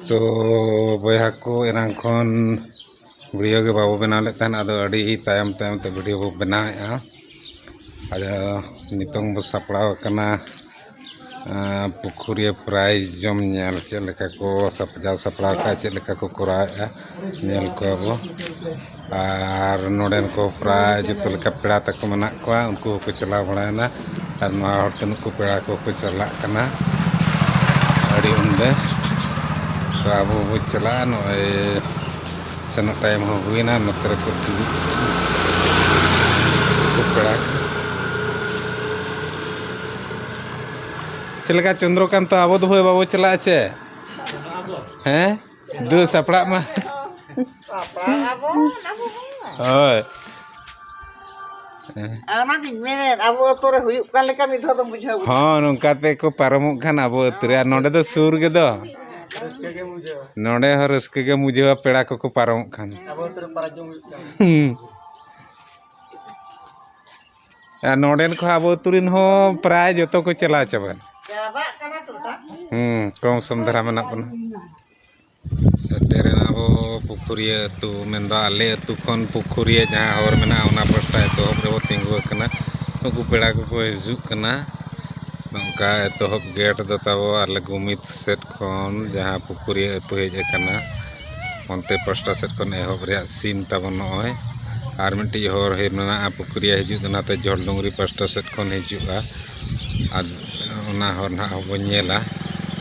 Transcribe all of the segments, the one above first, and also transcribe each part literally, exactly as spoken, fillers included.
ᱛᱚ ᱵᱚᱭᱦᱟ ᱠᱚ, ᱮᱱᱟᱝ ᱠᱷᱚᱱ ᱵᱷᱤᱰᱤᱭᱳ ᱜᱮ ᱵᱟᱵᱚ ᱵᱮᱱᱟᱣ ᱞᱮᱫ ᱛᱟᱦᱮᱱ, ᱟᱫᱚ ᱟᱹᱰᱤ ᱛᱟᱭᱚᱢ ᱛᱟᱭᱚᱢ ᱛᱮ ᱵᱷᱤᱰᱤᱭᱳ ᱵᱚ ᱵᱮᱱᱟᱣᱮᱫᱼᱟ᱾ ᱟᱫᱚ ᱱᱤᱛᱚᱝ ᱵᱚ ᱥᱟᱯᱲᱟᱣ ᱟᱠᱟᱱᱟ, ᱟᱸ, ᱯᱩᱠᱷᱩᱨᱤᱭᱟᱹ ᱯᱨᱟᱭᱤᱡᱽ ᱡᱚᱢ ᱧᱮᱞ, ᱪᱮᱫ ᱞᱮᱠᱟ ᱠᱚ ᱥᱟᱡᱟᱣ ᱥᱟᱯᱲᱟᱣ ᱠᱟᱜᱼᱟ, ᱪᱮᱫ ᱞᱮᱠᱟ ᱠᱚ ᱠᱚᱨᱟᱣᱮᱫᱼᱟ, ᱧᱮᱞ ᱠᱚᱣᱟ ᱵᱚ᱾ ᱟᱨ ᱱᱚᱰᱮᱱ ᱠᱚ ᱯᱨᱟᱭ ᱡᱚᱛᱚ ᱞᱮᱠᱟ ᱯᱮᱲᱟ ᱛᱟᱠᱚ ᱢᱮᱱᱟᱜ ᱠᱚᱣᱟ, ᱩᱱᱠᱩ ᱦᱚᱸᱠᱚ ᱪᱟᱞᱟᱣ ᱵᱟᱲᱟᱭᱮᱱᱟ᱾ ᱟᱨ ᱱᱚᱣᱟ ᱦᱚᱲ ᱛᱤᱱᱟᱹᱜ ᱠᱚ ᱯᱮᱲᱟ ᱠᱚᱠᱚ ᱪᱟᱞᱟᱜ ᱠᱟᱱᱟ ᱟᱹᱰᱤ ᱩᱱᱫᱟᱹ᱾ ᱛᱚ ᱟᱵᱚ ᱵᱚ ᱪᱟᱞᱟᱜᱼᱟ, ᱱᱚᱜᱼᱚᱭ ᱥᱮᱱᱚᱜ ᱴᱟᱭᱤᱢ ᱦᱚᱸ ᱦᱩᱭᱱᱟ, ᱱᱚᱛᱮ ᱨᱮᱠᱚ ᱫᱩᱲᱩᱵ ᱠᱚ ᱯᱮᱲᱟ ᱠᱚ᱾ ᱪᱮᱫ ᱞᱮᱠᱟ ᱪᱚᱱᱫᱨᱚᱠᱟᱱᱛᱚ, ᱟᱵᱚ ᱫᱚ ᱵᱷᱟᱹᱭ ᱵᱟᱵᱚ ᱪᱟᱞᱟᱜᱼᱟ ᱪᱮ? ᱦᱮᱸ? ᱫᱩ ᱥᱟᱯᱲᱟᱜ ᱢᱟ᱾ ᱥᱟᱯᱲᱟᱜ ᱟᱵᱚ, ᱚᱱᱟ ᱠᱚ ᱵᱟᱝ᱾ ᱦᱳᱭ᱾ ᱟᱨ ᱚᱱᱟᱜᱤᱧ ᱢᱮᱱᱮᱫ, ᱟᱵᱚ ᱟᱹᱛᱩ ᱨᱮ ᱦᱩᱭᱩᱜ ᱠᱟᱱ ᱞᱮᱠᱟ ᱢᱤᱫ ᱫᱷᱟᱣ ᱫᱚᱢ ᱵᱩᱡᱷᱟᱹᱣ ᱵᱩᱡᱷᱟᱹᱣ᱾ ᱦᱚᱸ, ᱱᱚᱝᱠᱟ ᱛᱮᱠᱚ ᱯᱟᱨᱚᱢᱚᱜ ᱠᱷᱟᱱ ᱟᱵᱚ ᱟᱹᱛᱩ ᱨᱮ, ᱟᱨ ᱱᱚᱰᱮ ᱫᱚ ᱥᱩᱨ ᱜᱮᱫᱚ᱾ ᱨᱟᱹᱥᱠᱟᱹ ᱜᱮᱢ ᱵᱩᱡᱷᱟᱹᱣᱟ᱾ ᱱᱚᱰᱮ ᱦᱚᱸ ᱨᱟᱹᱥᱠᱟᱹ ᱜᱮᱢ ᱵᱩᱡᱷᱟᱹᱣᱟ, ᱯᱮᱲᱟ ᱠᱚᱠᱚ ᱯᱟᱨᱚᱢᱚᱜ ᱠᱷᱟᱱ᱾ ᱟᱵᱚ ᱟᱹᱛᱩ ᱨᱮ ᱯᱟᱨᱟᱡᱽ ᱡᱚᱢ ᱦᱩᱭᱩᱜ ᱠᱟᱱᱟ᱾ ᱦᱩᱸ᱾ ᱟᱨ ᱱᱚᱰᱮᱱ ᱠᱚ ᱟᱵᱚ ᱟᱹᱛᱩ ᱨᱮᱱ ᱦᱚᱸ ᱯᱨᱟᱭ ᱡᱚᱛᱚ ᱠᱚ ᱪᱟᱞᱟᱣ ᱪᱟᱵᱟᱜ᱾ ᱪᱟᱵᱟᱜ ᱠᱟᱱᱟ ᱴᱚᱴᱷᱟ᱾ ᱦᱩᱸ, ᱠᱚᱢ ᱥᱚᱢ ᱫᱷᱟᱨᱟ ᱢᱮᱱᱟᱜ ᱵᱚᱱᱟ᱾ ᱥᱮᱴᱮᱨᱮᱱᱟ ᱵᱚ ᱯᱩᱠᱷᱩᱨᱤᱭᱟᱹ ᱟᱹᱛᱩ, ᱢᱮᱱᱫᱚ ᱟᱞᱮ ᱟᱹᱛᱩ ᱠᱷᱚᱱ ᱯᱩᱠᱷᱩᱨᱤᱭᱟᱹ ᱡᱟᱦᱟᱸ ᱦᱚᱨ ᱢᱮᱱᱟᱜᱼᱟ, ᱚᱱᱟ ᱯᱟᱥᱴᱟ ᱮᱛᱚᱦᱚᱵ ᱨᱮᱵᱚ ᱛᱤᱸᱜᱩ ᱟᱠᱟᱱᱟ᱾ ᱱᱩᱠᱩ ᱯᱮᱲᱟ ᱠᱚᱠᱚ ᱦᱤᱡᱩᱜ ᱠᱟᱱᱟ᱾ ᱱᱚᱝᱠᱟ ᱮᱛᱚᱦᱚᱵ ᱜᱮᱴ ᱫᱚ ᱛᱟᱵᱚ ᱟᱞᱮ ᱜᱩᱢᱤᱛ ᱥᱮᱫ ᱠᱷᱚᱱ, ᱡᱟᱦᱟᱸ ᱯᱩᱠᱷᱩᱨᱤᱭᱟᱹ ᱟᱹᱛᱩ ᱦᱮᱡ ᱟᱠᱟᱱᱟ, ᱚᱱᱛᱮ ᱯᱟᱥᱴᱟ ᱥᱮᱫ ᱠᱷᱚᱱ ᱮᱦᱚᱵ ᱨᱮᱭᱟᱜ ᱥᱤᱱ ᱛᱟᱵᱚ ᱱᱚᱜᱼᱚᱭ᱾ ᱟᱨ ᱢᱤᱫᱴᱤᱡ ᱦᱚᱨ ᱦᱮᱡ ᱢᱮᱱᱟᱜᱼᱟ ᱯᱩᱠᱷᱩᱨᱤᱭᱟᱹ ᱦᱤᱡᱩᱜ ᱫᱚ, ᱱᱟᱛᱮ ᱡᱷᱚᱞᱰᱩᱝᱨᱤ ᱯᱟᱥᱴᱟ ᱥᱮᱫ ᱠᱷᱚᱱ ᱦᱤᱡᱩᱜᱼᱟ᱾ ᱟᱨ ᱚᱱᱟ ᱦᱚᱨ ᱱᱟᱦᱟᱜ ᱦᱚᱸᱵᱚᱱ ᱧᱮᱞᱟ᱾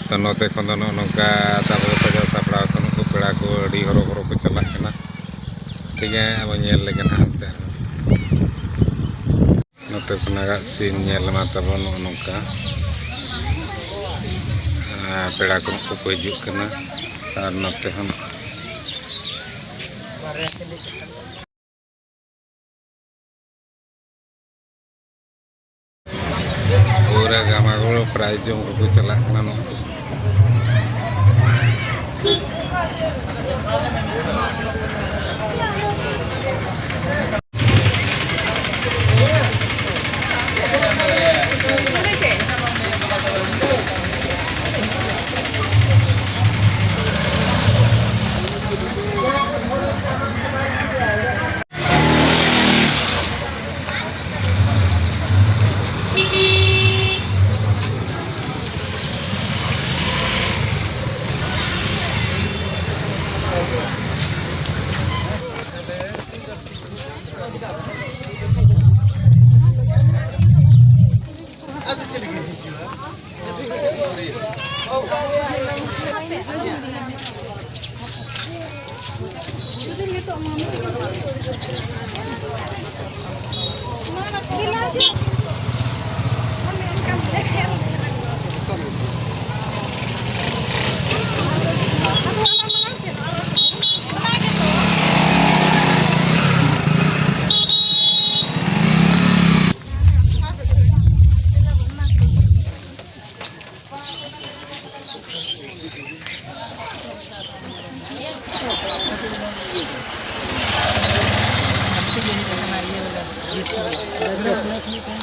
ᱛᱚ, ᱱᱚᱛᱮ ᱠᱷᱚᱱ ᱫᱚ ᱱᱚᱜᱼᱚ ᱱᱚᱝᱠᱟ ᱛᱟᱵᱚ ᱥᱟᱡᱟᱣ ᱥᱟᱯᱲᱟᱣ ᱠᱟᱱᱟ ᱠᱚ, ᱯᱮᱲᱟ ᱠᱚ ᱟᱹᱰᱤ ᱦᱚᱨᱚ ᱵᱚᱨᱚ ᱠᱚ ᱪᱟᱞᱟᱜ ᱠᱟᱱᱟ᱾ ᱴᱷᱤᱠ ᱜᱮᱭᱟ, ᱟᱵᱚ ᱧᱮᱞ ᱞᱮᱜᱮ ᱱᱟᱦᱟᱜ ᱚᱱᱛᱮ ᱨᱮᱦᱚᱸ᱾ ᱱᱚᱛᱮ ᱠᱷᱚᱱᱟᱜ ᱥᱤᱱ ᱧᱮᱞ ᱢᱟ ᱛᱟᱵᱚᱱ ᱱᱚᱜᱼᱚ ᱱᱚᱝᱠᱟ᱾ ᱟᱨ ᱯᱮᱲᱟ ᱠᱚ ᱠᱚ ᱦᱤᱡᱩᱜ ᱠᱟᱱᱟ᱾ ᱟᱨ ᱱᱚᱛᱮ ᱦᱚᱸ ᱯᱩᱨᱟᱹ ᱜᱟᱢᱟᱜᱩᱲ ᱯᱨᱟᱭᱤᱡᱽ ᱡᱚᱢ ᱠᱚᱠᱚ ᱪᱟᱞᱟᱜ ᱠᱟᱱᱟ ᱱᱚᱣᱟ ᱠᱚ᱾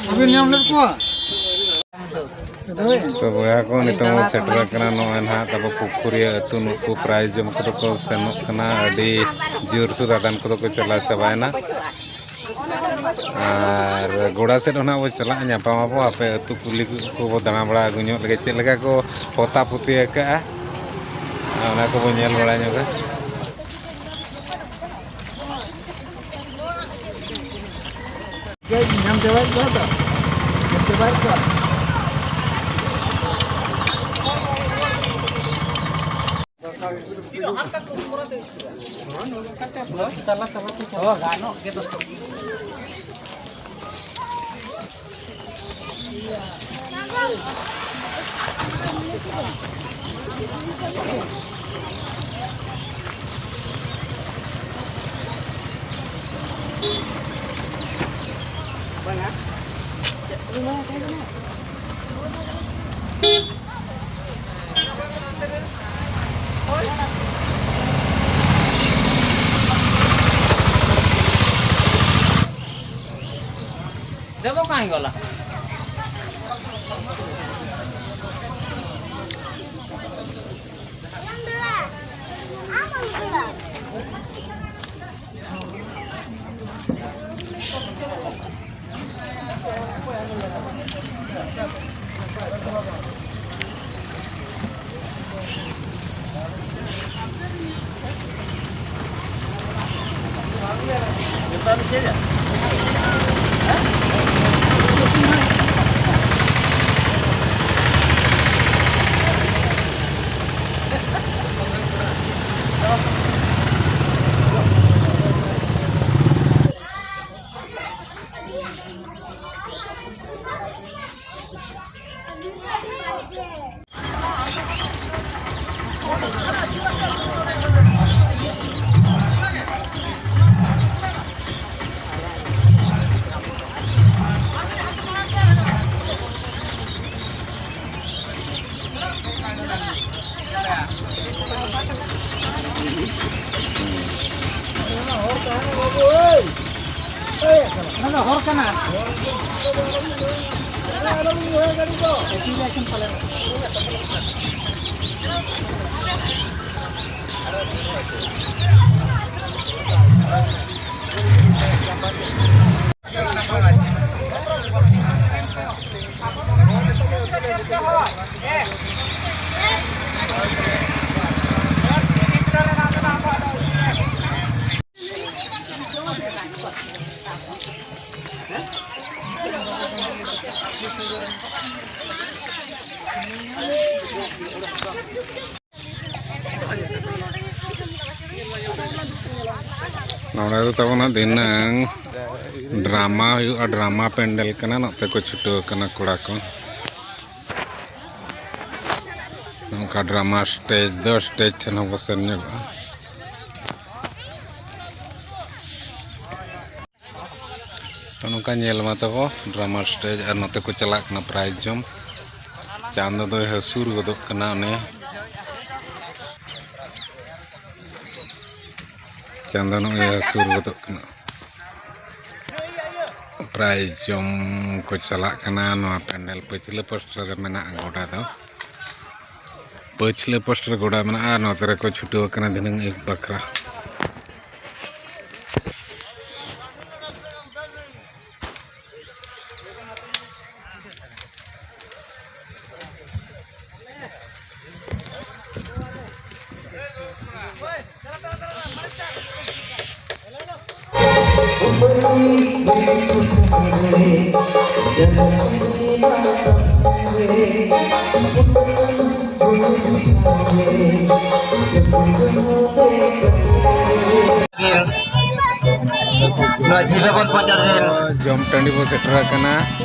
ᱵᱟᱹᱵᱤᱱ ᱧᱟᱢ ᱞᱮᱫ ᱠᱚᱣᱟ? ᱛᱚ ᱵᱚᱭᱦᱟ ᱠᱚ, ᱱᱤᱛᱚᱝ ᱵᱚᱱ ᱥᱮᱴᱮᱨ ᱟᱠᱟᱱᱟ ᱱᱚᱜᱼᱚᱭ ᱱᱟᱦᱟᱜ ᱛᱟᱵᱚ ᱯᱩᱠᱷᱩᱨᱤᱭᱟᱹ ᱟᱹᱛᱩ᱾ ᱱᱩᱠᱩ ᱯᱨᱟᱭᱤᱡᱽ ᱡᱚᱢ ᱠᱚᱫᱚ ᱠᱚ ᱥᱮᱱᱚᱜ ᱠᱟᱱᱟ, ᱟᱹᱰᱤ ᱡᱳᱨᱥᱳᱨ ᱟᱫᱷᱟᱱ ᱠᱚᱫᱚ ᱠᱚ ᱪᱟᱞᱟᱣ ᱪᱟᱵᱟᱭᱮᱱᱟ᱾ ᱟᱨ ᱜᱚᱰᱟ ᱥᱮᱫ ᱦᱚᱸ ᱱᱟᱦᱟᱜ ᱵᱚ ᱪᱟᱞᱟᱜᱼᱟ, ᱧᱟᱯᱟᱢ ᱟᱵᱚ᱾ ᱦᱟᱯᱮ ᱟᱹᱛᱩ ᱠᱩᱞᱦᱤ ᱠᱚᱵᱚ ᱫᱟᱬᱟ ᱵᱟᱲᱟ ᱟᱹᱜᱩ ᱧᱚᱜ ᱞᱮᱜᱮ, ᱪᱮᱫ ᱞᱮᱠᱟ ᱠᱚ ᱯᱚᱛᱟ ᱯᱩᱛᱤ ᱟᱠᱟᱜᱼᱟ, ᱚᱱᱟ ᱠᱚᱵᱚ ᱧᱮᱞ ᱵᱟᱲᱟ ᱧᱚᱜᱟ᱾ ᱧᱟᱢ ᱪᱟᱵᱟᱭᱮᱫ ᱠᱚᱣᱟ ᱛᱚ? ᱧᱟᱢ ᱪᱟᱵᱟᱭᱮᱫ ᱠᱚᱣᱟ? ଦେବ କାହିଁ ଗଲା? ᱦᱚᱨ ᱠᱟᱱᱟ᱾ ᱱᱚᱰᱮ ᱫᱚ ᱛᱟᱵᱚᱱ ᱦᱟᱸᱜ ᱫᱷᱤᱱᱟᱹᱝ ᱰᱨᱟᱢᱟ ᱦᱩᱭᱩᱜᱼᱟ, ᱰᱨᱟᱢᱟ ᱯᱮᱱᱰᱮᱞ ᱠᱟᱱᱟ᱾ ᱱᱚᱛᱮ ᱠᱚ ᱪᱷᱩᱴᱟᱹᱣ ᱠᱟᱱᱟ ᱠᱚᱲᱟ ᱠᱚ᱾ ᱱᱚᱝᱠᱟ ᱰᱨᱟᱢᱟ ᱥᱴᱮᱡᱽ ᱫᱚ ᱥᱴᱮᱡᱽ ᱴᱷᱮᱱ ᱦᱚᱸᱵᱚ ᱥᱮᱱ ᱧᱚᱜᱚᱜᱼᱟ᱾ ᱱᱚᱜᱼᱚ ᱱᱚᱝᱠᱟ ᱧᱮᱞ ᱢᱟ ᱛᱟᱵᱚ ᱰᱨᱟᱢᱟ ᱥᱴᱮᱡᱽ, ᱟᱨ ᱱᱚᱛᱮ ᱠᱚ ᱪᱟᱞᱟᱜ ᱠᱟᱱᱟ ᱯᱨᱟᱭᱤᱡᱽ ᱡᱚᱢ᱾ ᱪᱟᱸᱫᱚ ᱫᱚᱭ ᱦᱟᱹᱥᱩᱨ ᱜᱚᱫᱚᱜ ᱠᱟᱱᱟ ᱚᱱᱮ᱾ ᱪᱟᱸᱫᱚ ᱱᱚᱜᱼᱚᱭ ᱦᱟᱹᱥᱩᱨ ᱜᱚᱫᱚᱜ ᱠᱟᱱᱟ᱾ ᱯᱨᱟᱭᱤᱡᱽ ᱡᱚᱢ ᱠᱚ ᱪᱟᱞᱟᱜ ᱠᱟᱱᱟ᱾ ᱱᱚᱣᱟ ᱯᱮᱱᱰᱮᱞ ᱯᱟᱹᱪᱷᱞᱟᱹ ᱯᱟᱥᱴᱟ ᱨᱮ ᱢᱮᱱᱟᱜᱼᱟ ᱜᱚᱰᱟ ᱫᱚ᱾ ᱯᱟᱹᱪᱷᱞᱟᱹ ᱯᱟᱥᱴᱟ ᱨᱮ ᱜᱚᱰᱟ ᱢᱮᱱᱟᱜᱼᱟ, ᱟᱨ ᱱᱚᱛᱮ ᱨᱮᱠᱚ ᱪᱷᱩᱴᱟᱹᱣ ᱟᱠᱟᱱᱟ ᱫᱷᱤᱱᱟᱹᱝ ᱮᱦᱚᱵ ᱵᱟᱠᱷᱨᱟ᱾ ᱱᱚᱣᱟ ᱡᱷᱤᱞᱟᱵᱚᱱ ᱯᱚᱧᱪᱟᱭᱮᱛ ᱨᱮᱱ ᱡᱚᱢ ᱴᱟᱺᱰᱤ ᱵᱚᱱ ᱥᱮᱴᱮᱨ ᱟᱠᱟᱱᱟ᱾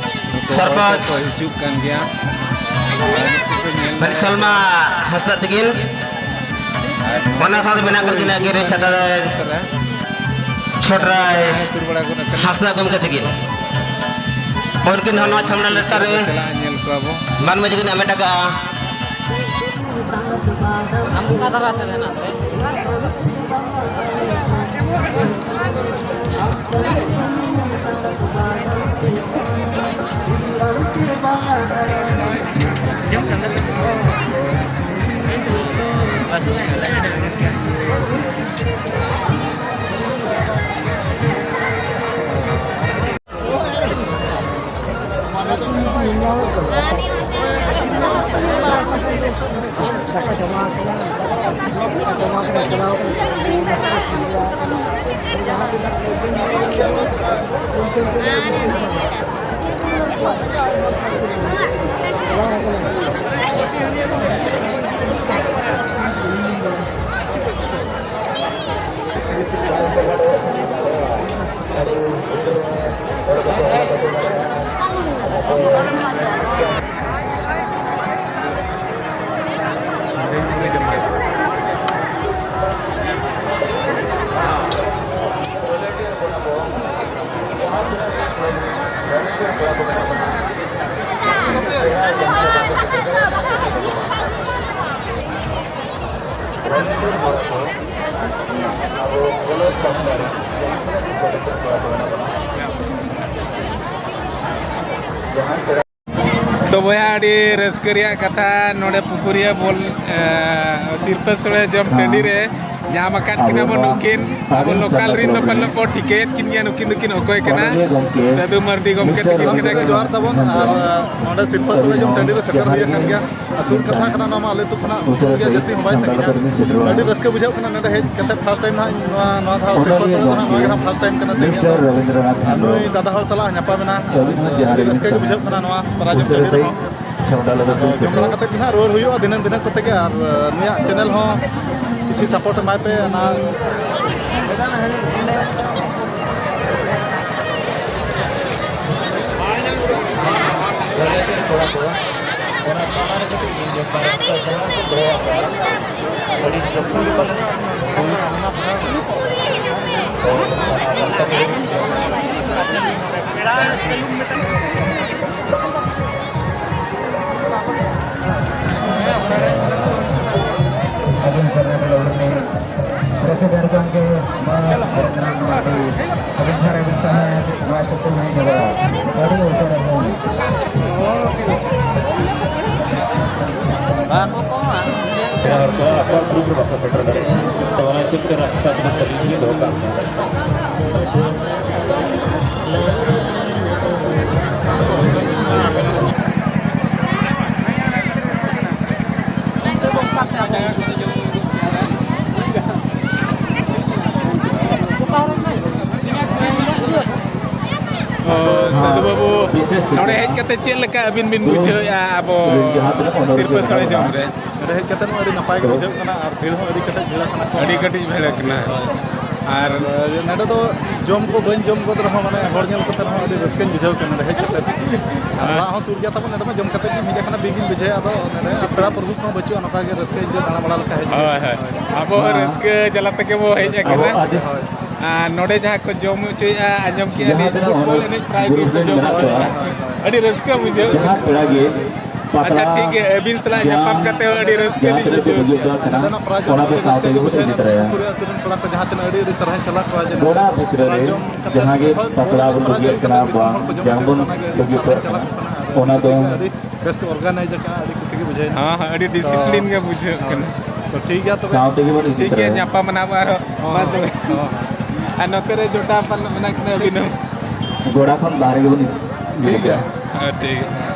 ᱱᱩᱠᱩ ᱦᱚᱲ ᱥᱚᱨᱯᱚᱧᱪ ᱠᱚᱠᱚ ᱦᱤᱡᱩᱜ ᱠᱟᱱ ᱜᱮᱭᱟ᱾ ᱟᱨ ᱱᱩᱠᱩ ᱠᱚ ᱧᱮᱞ ᱢᱟᱹᱱᱤᱡ ᱥᱚᱞᱢᱟ ᱦᱟᱸᱥᱫᱟ ᱛᱟᱹᱠᱤᱱ, ᱟᱨ ᱚᱱᱟ ᱥᱟᱶᱛᱮ ᱢᱮᱱᱟᱜ ᱠᱤᱱᱟ ᱜᱤᱨᱟᱹ ᱪᱷᱟᱴᱟ ᱨᱮ ᱪᱷᱚᱴᱨᱟᱭ ᱥᱩᱨ ᱵᱟᱲᱟ ᱜᱚᱫ ᱟᱠᱟᱱᱟ᱾ ᱦᱟᱸᱥᱫᱟ ᱜᱚᱢᱠᱮ ᱛᱟᱹᱠᱤᱱ᱾ ᱩᱱᱠᱤᱱ ᱦᱚᱸ ᱱᱚᱣᱟ ᱪᱷᱟᱢᱰᱟ ᱞᱟᱛᱟᱨ ᱨᱮ ᱪᱟᱞᱟᱜᱼᱟ, ᱧᱮᱞ ᱠᱚᱣᱟ ᱵᱚ᱾ ᱢᱟᱹᱱ ᱢᱟᱹᱡᱷᱤ ᱠᱤᱱ ᱟᱢᱮᱴ ᱟᱠᱟᱜᱼᱟ᱾ ᱟᱢ ᱚᱠᱟ ᱫᱷᱟᱨᱟ ᱥᱮᱫ ᱦᱮᱱᱟᱜ ᱢᱮ? ᱛᱚ ᱵᱚᱭᱦᱟ, ᱟᱹᱰᱤ ᱨᱟᱹᱥᱠᱟᱹ ᱨᱮᱭᱟᱜ ᱠᱟᱛᱷᱟ, ᱱᱚᱰᱮ ᱯᱩᱠᱷᱩᱨᱤᱭᱟᱹ ᱵᱚᱞ, ᱮ, ᱥᱤᱨᱯᱟᱹ ᱥᱳᱲᱮ ᱡᱚᱢ ᱴᱟᱺᱰᱤ ᱨᱮ ᱧᱟᱢ ᱟᱠᱟᱫ ᱠᱤᱱᱟ ᱵᱚᱱ ᱱᱩᱠᱤᱱ᱾ ᱟᱵᱚ ᱞᱳᱠᱟᱞ ᱨᱤᱱ ᱫᱚ ᱯᱟᱞᱮ ᱠᱚ ᱴᱷᱤᱠᱟᱹᱭᱮᱫ ᱠᱤᱱ ᱜᱮᱭᱟ, ᱱᱩᱠᱤᱱ ᱫᱚᱠᱤᱱ ᱚᱠᱚᱭ ᱠᱟᱱᱟ᱾ ᱥᱟᱹᱫᱷᱩ ᱢᱟᱨᱰᱤ ᱜᱚᱢᱠᱮ ᱛᱟᱹᱠᱤᱱ ᱥᱟᱱᱟᱢ ᱠᱟᱱᱟ ᱠᱚᱜᱮ ᱠᱤᱱ᱾ ᱡᱚᱦᱟᱨ ᱛᱟᱵᱚᱱ᱾ ᱟᱨ, ᱮ, ᱱᱚᱰᱮ ᱥᱤᱨᱯᱟᱹ ᱥᱳᱲᱮ ᱡᱚᱢ ᱴᱟᱺᱰᱤ ᱨᱮ ᱥᱮᱴᱮᱨ ᱦᱩᱭ ᱟᱠᱟᱱ ᱜᱮᱭᱟ᱾ ᱟᱨ ᱥᱩᱨ ᱠᱟᱛᱷᱟ ᱠᱟᱱᱟ, ᱱᱚᱣᱟ ᱢᱟ ᱟᱞᱮ ᱟᱹᱛᱩ ᱠᱷᱚᱱᱟᱜ ᱥᱩᱨ ᱜᱮᱭᱟ, ᱡᱟᱹᱥᱛᱤ ᱦᱚᱸ ᱵᱟᱭ ᱥᱟᱺᱜᱤᱧᱟ᱾ ᱟᱹᱰᱤ ᱨᱟᱹᱥᱠᱟᱹ ᱵᱩᱡᱷᱟᱹᱜ ᱠᱟᱱᱟ ᱱᱚᱰᱮ ᱦᱮᱡ ᱠᱟᱛᱮ᱾ ᱯᱷᱟᱥᱴ ᱴᱟᱭᱤᱢ ᱱᱟᱦᱟᱜ ᱱᱚᱣᱟ, ᱱᱚᱣᱟ ᱫᱷᱟᱣ ᱥᱤᱨᱯᱟᱹ ᱥᱳᱲᱮ ᱫᱚ ᱱᱟᱦᱟᱜ ᱱᱚᱣᱟ ᱜᱮ ᱱᱟᱦᱟᱜ ᱯᱷᱟᱥᱴ ᱴᱟᱭᱤᱢ ᱠᱟᱱᱟ ᱛᱮᱦᱮᱧ ᱫᱚ᱾ ᱟᱨ ᱱᱩᱭ ᱫᱟᱫᱟ ᱦᱚᱲ ᱥᱟᱞᱟᱜ ᱧᱟᱯᱟᱢ ᱮᱱᱟ, ᱟᱨ ᱟᱹᱰᱤ ᱨᱟᱹᱥᱠᱟᱹ ᱜᱮ ᱵᱩᱡᱷᱟᱹᱜ ᱠᱟᱱᱟ ᱱᱚᱣᱟ ᱯᱟᱨᱟ ᱡᱚᱢ ᱴᱟᱺᱰᱤ ᱨᱮᱦᱚᱸ᱾ ᱟᱫᱚ ᱡᱚᱢ ᱵᱟᱲᱟ ᱠᱟᱛᱮ ᱜᱮ ᱱᱟᱦᱟᱜ ᱨᱩᱣᱟᱹᱲ ᱦᱩᱭᱩᱜᱼᱟ ᱫᱷᱤᱱᱟᱹᱝ ᱫᱷᱤᱱᱟᱹᱝ ᱠᱚᱛᱮ ᱜᱮ, ᱟᱨ, ᱟᱸ, ᱱᱩᱭᱟᱜ ᱪᱮᱱᱮᱞ ᱦᱚᱸ ᱠᱤᱪᱷᱩ ᱥᱟᱯᱳᱨᱴ ᱮᱢᱟᱭ ᱯᱮ᱾ ᱚᱱᱟ ᱯᱨᱮᱥᱤᱰᱮᱱᱴ ᱜᱚᱢᱠᱮ ᱢᱟᱹᱱ ᱨᱟᱢᱱᱟᱛᱷ ᱢᱟᱨᱰᱤ, ᱟᱹᱵᱤᱱ ᱡᱟᱦᱟᱸ ᱨᱮᱵᱤᱱ ᱛᱟᱦᱮᱸ, ᱱᱚᱣᱟ ᱥᱴᱮᱥᱚᱱ ᱨᱮ ᱦᱤᱡᱩᱜᱼᱟ᱾ ᱟᱹᱰᱤ ᱩᱥᱟᱹᱨᱟ ᱜᱮ᱾ ᱟᱠᱚᱣᱟᱜ ᱜᱨᱩᱯ ᱨᱮ ᱵᱟᱠᱚ ᱥᱮᱴᱮᱨ ᱫᱟᱲᱮᱭᱟᱜᱼᱟ᱾ ᱛᱚ, ᱚᱱᱟ ᱦᱤᱥᱟᱹᱵ ᱛᱮ ᱨᱟᱥᱛᱟ ᱠᱚᱫᱚ ᱥᱟᱺᱜᱤᱧ ᱜᱮ ᱫᱚᱦᱚ ᱠᱟᱜ ᱢᱮ᱾ ᱚ, ᱥᱟᱹᱫᱷᱩ ᱵᱟᱹᱵᱩ, ᱱᱚᱰᱮ ᱦᱮᱡ ᱠᱟᱛᱮ ᱪᱮᱫ ᱞᱮᱠᱟ ᱟᱹᱵᱤᱱ ᱵᱤᱱ ᱵᱩᱡᱷᱟᱹᱣᱮᱫᱼᱟ ᱟᱵᱚ ᱥᱤᱨᱯᱟᱹ ᱥᱳᱲᱮ ᱡᱚᱢ ᱨᱮ? ᱱᱚᱰᱮ ᱦᱮᱡ ᱠᱟᱛᱮ ᱦᱚᱸ ᱟᱹᱰᱤ ᱱᱟᱯᱟᱭ ᱜᱮ ᱵᱩᱡᱷᱟᱹᱜ ᱠᱟᱱᱟ ᱟᱨ ᱵᱷᱤᱲ ᱦᱚᱸ ᱟᱹᱰᱤ ᱠᱟᱹᱴᱤᱡ ᱵᱷᱤᱲ ᱟᱠᱟᱱᱟ ᱠᱚ᱾ ᱟᱹᱰᱤ ᱠᱟᱹᱴᱤᱡ ᱵᱷᱤᱲ ᱟᱠᱟᱱᱟ᱾ ᱦᱳᱭ᱾ ᱟᱨ ᱟᱨ ᱱᱚᱰᱮ ᱫᱚ ᱡᱚᱢ ᱠᱚ ᱵᱟᱹᱧ ᱡᱚᱢ ᱜᱚᱫ ᱨᱮᱦᱚᱸ, ᱢᱟᱱᱮ, ᱦᱚᱲ ᱧᱮᱞ ᱠᱟᱛᱮ ᱨᱮᱦᱚᱸ ᱟᱹᱰᱤ ᱨᱟᱹᱥᱠᱟᱹᱧ ᱵᱩᱡᱷᱟᱹᱣ ᱠᱮᱫᱟ ᱱᱚᱰᱮ ᱦᱮᱡ ᱠᱟᱛᱮ᱾ ᱟᱨ ᱚᱲᱟᱜ ᱦᱚᱸ ᱥᱩᱨ ᱜᱮᱭᱟ ᱛᱟᱵᱚᱱ, ᱱᱚᱰᱮ ᱢᱟ ᱡᱚᱢ ᱠᱟᱛᱮ ᱜᱮᱢ ᱦᱮᱡ ᱟᱠᱟᱱᱟ, ᱵᱤ ᱜᱮᱢ ᱵᱩᱡᱷᱟᱹᱣᱟ᱾ ᱟᱫᱚ ᱱᱚᱰᱮ ᱟᱨ ᱯᱮᱲᱟ ᱯᱨᱚᱵᱷᱩ ᱠᱚᱦᱚᱸ ᱵᱟᱹᱪᱩᱜᱼᱟ, ᱱᱚᱝᱠᱟ ᱜᱮ ᱨᱟᱹᱥᱠᱟᱹ ᱤᱧ ᱫᱚ ᱫᱟᱬᱟ ᱵᱟᱲᱟ ᱞᱮᱠᱟ ᱦᱮᱡ ᱦᱳᱭ, ᱦᱳᱭ᱾ ᱦᱳᱭ᱾ ᱟᱵᱚ ᱦᱚᱸ ᱨᱟᱹᱥᱠᱟᱹ ᱡᱟᱞᱟ ᱛᱮᱜᱮ ᱵᱚ ᱦᱮᱡ ᱟᱠᱟᱱᱟ᱾ ᱦᱳᱭ᱾ ᱟᱨ ᱱᱚᱰᱮ ᱡᱟᱦᱟᱸ ᱠᱚ ᱡᱚᱢ ᱦᱚᱪᱚᱭᱮᱫᱼᱟ, ᱟᱸᱡᱚᱢ ᱠᱮᱫᱼᱟ ᱞᱤᱧ, ᱯᱷᱩᱴᱵᱚᱞ ᱮᱱᱮᱡ ᱯᱨᱟᱭ ᱜᱮ ᱠᱚ ᱡᱚᱢ ᱦᱚᱪᱚᱭᱮᱫᱼᱟ᱾ ᱦᱳᱭ, ᱦᱳᱭ᱾ ᱟᱹᱰᱤ ᱨᱟᱹᱥᱠᱟᱹ ᱵᱩᱡᱷᱟᱹᱜ ᱠᱟᱱᱟ᱾ ᱟᱪᱪᱷᱟ, ᱴᱷᱤᱠ ᱜᱮᱭᱟ, ᱟᱹᱵᱤᱱ ᱥᱟᱞᱟᱜ ᱧᱟᱯᱟᱢ ᱠᱟᱛᱮ ᱦᱚᱸ ᱟᱹᱰᱤ ᱨᱟᱹᱥᱠᱟᱹ ᱞᱤᱧ ᱵᱩᱡᱷᱟᱹᱣ ᱠᱮᱫᱼᱟ᱾ ᱱᱚᱰᱮᱱᱟᱜ ᱯᱨᱟᱭᱤᱡᱽ ᱟᱹᱰᱤ ᱨᱟᱹᱥᱠᱟᱹ ᱜᱮ ᱵᱩᱡᱷᱟᱹᱣ ᱮᱱᱟ᱾ ᱯᱩᱨᱟᱹ ᱟᱹᱛᱩ ᱨᱮᱱ ᱯᱮᱲᱟ ᱠᱚ ᱡᱟᱦᱟᱸ ᱛᱤᱱᱟᱹᱜ, ᱟᱹᱰᱤ ᱟᱹᱰᱤ ᱥᱟᱨᱦᱟᱣ ᱪᱟᱞᱟᱜ ᱠᱚᱣᱟ ᱡᱮ ᱱᱚᱰᱮ ᱯᱨᱟᱭᱤᱡᱽ ᱡᱚᱢ ᱠᱟᱛᱮ ᱦᱳᱭ, ᱯᱨᱟᱭᱤᱡᱽ ᱟᱹᱜᱩ ᱠᱟᱛᱮ ᱫᱤᱥᱚᱢ ᱦᱚᱲ ᱠᱚ ᱡᱚᱢ ᱦᱚᱪᱚᱭᱮᱫ ᱠᱚ ᱠᱟᱱᱟ, ᱟᱹᱰᱤ ᱟᱹᱰᱤ ᱥᱟᱨᱦᱟᱣ ᱪᱟᱞᱟᱜ ᱠᱟᱱᱟ᱾ ᱟᱹᱰᱤ ᱠᱩᱥᱤ ᱜᱮ ᱵᱩᱡᱷᱟᱹᱣ ᱮᱱᱟ᱾ ᱦᱚᱸ, ᱦᱚᱸ, ᱟᱹᱰᱤ ᱰᱤᱥᱤᱯᱞᱤᱱ ᱜᱮ ᱵᱩᱡᱷᱟᱹᱜ ᱠᱟᱱᱟ᱾ ᱛᱚ, ᱴᱷᱤᱠ ᱜᱮᱭᱟ ᱛᱚᱵᱮ᱾ ᱥᱟᱶ ᱛᱮᱜᱮ ᱵᱚᱱ ᱤᱫᱤ ᱴᱷᱤᱠ ᱜᱮᱭᱟ, ᱛᱚᱨᱟᱭᱟ᱾ ᱧᱟᱯᱟᱢ ᱟᱵᱚ ᱟᱨᱦᱚᱸ᱾ ᱦᱚᱸ, ᱢᱟ ᱛᱚᱵᱮ᱾ ᱦᱚᱸ᱾ ᱟᱨ ᱱᱚᱛᱮ ᱨᱮ ᱡᱚᱴᱟᱣ ᱯᱟᱞᱮ ᱢᱮᱱᱟᱜ ᱠᱤᱱᱟ ᱟᱹᱵᱤᱱ ᱦᱚᱸ᱾ ᱜᱚᱲᱟ ᱠᱷᱚᱱ ᱵᱟᱦᱨᱮ ᱜᱮᱵᱚᱱ ᱤᱫᱤ ᱴᱷᱤᱠ ᱜᱮᱭᱟ᱾ ᱠᱚᱣᱟ᱾ ᱦᱮᱸ, ᱴᱷᱤᱠ ᱜᱮᱭᱟ᱾